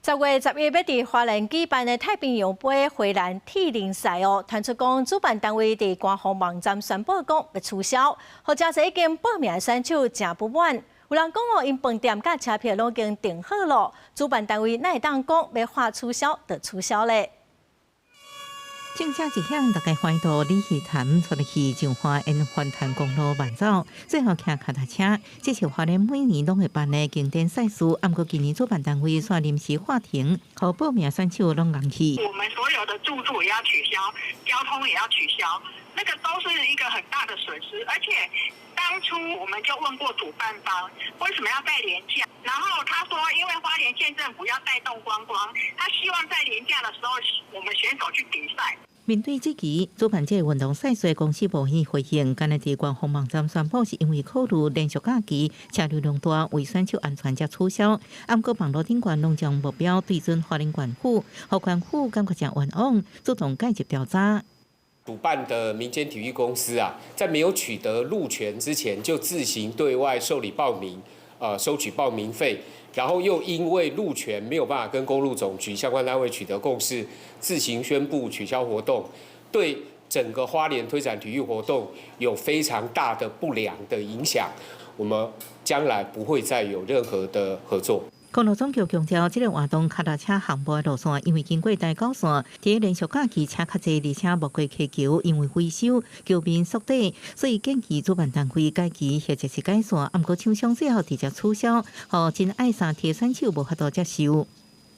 10月11欲佇花蓮舉辦的太平洋杯花蓮鐵人賽哦，傳出講主辦單位佇官方網站宣布講欲取消，予誠濟已經報名的選手誠不滿。有人講哦，𪜶飯店佮車票攏已經訂好囉，主辦單位哪會當講欲喊取消就取消咧？正車一響，大家歡到鯉魚潭出去彰化沿環潭公路慢走，最後騎腳踏車。這是花蓮每年攏會辦的經典賽事，毋過今年主辦單位煞臨時喊停，予報名選手攏戇去。我們所有的住宿也要取消，交通也要取消，那個都是一個很大的損失。而且當初我們就問過主辦方，為什麼要在連假？然後他說，因為花蓮縣政府要帶動觀光，他希望在連假的時候，我們選手去比賽。面對這期主辦這個運動賽事的公司無意回應，干焦佇官方網站宣布是因為考慮連續假期車流量大，為選手安全才取消。毋過網路頂懸攏將目標對準花蓮縣府，予縣府感覺誠冤枉，主動介入調查。主辦的民間體育公司啊，在沒有取得路權之前，就自行對外受理報名，收取報名費，然後又因為路權沒有辦法跟公路總局相關單位取得共識，自行宣布取消活動，對整個花蓮推展體育活動有非常大的不良的影響。我們將來不會再有任何的合作。公路總局強調，這個活動腳踏車項目的路線，因為經過台九線，佇連續假期車較濟，而且無過溪橋，因為維修橋面縮短，所以建議主辦單位改期或者是改線。毋過廠商最後直接取消，予真愛三鐵選手無法度接受。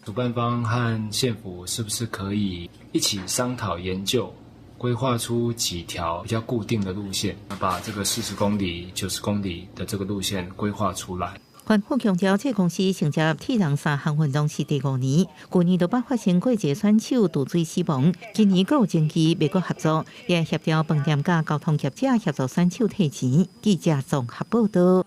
主辦方和縣府是不是可以一起商討研究，規劃出幾條比較固定的路線，把這個40公里、90公里的這個路線規劃出來。縣府強調，這個公司承接鐵人三項運動是第五年，舊年就捌發生過一個選手墮水死亡，今年閣有爭議，袂閣合作，也協調飯店佮交通業者協助選手退錢。記者綜合報道。